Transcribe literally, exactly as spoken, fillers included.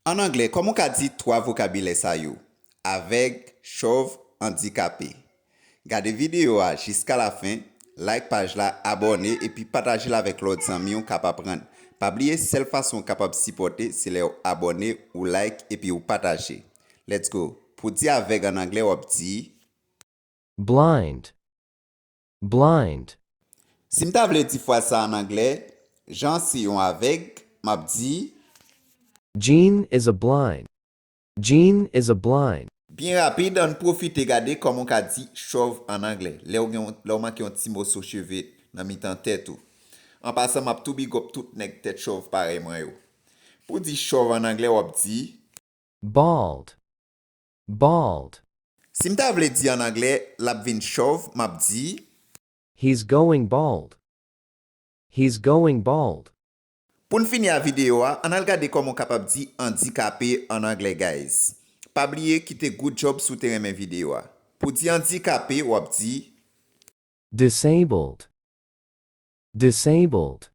An anglè, kòman w ka di twa vokabilè sa yo? Avèg, chòv, andikape. Gade videyo a jiska lafen, like paj la, abòne, epi pataje l avèk lòt zanmi w k ap aprann. Pa bliye, sèl fason w kapab sipòte, se lè w abòne, ou like, epi ou pataje. Let's go! Pou di avèg an anglè, w ap di, Blind. Blind. Si m ta vle di fraz sa an anglè, Jean se yon avèg, m ap di, Jean is a blind. Jean is a blind. Byen rapid, ann pwofite gade kòman w ka di chòv an anglè, lè w gen yon, lè w manke yon ti moso cheve nan mitan tèt ou. An pasan, m ap tou big up tout nèg tèt chòv parèy mwen yo. Pou di chòv an anglè, w ap di, Bald. Bald. Si m ta vle di an anglè, l ap vin chòv, m ap di, He's going bald. He's going bald. Pou n fini a videyo a, ann al gade kòman w kapab di andikape an anglè, guys. Pa bliye kite good job si w te renmen videyo a. Pou di andikape, w ap di, Disabled. Disabled.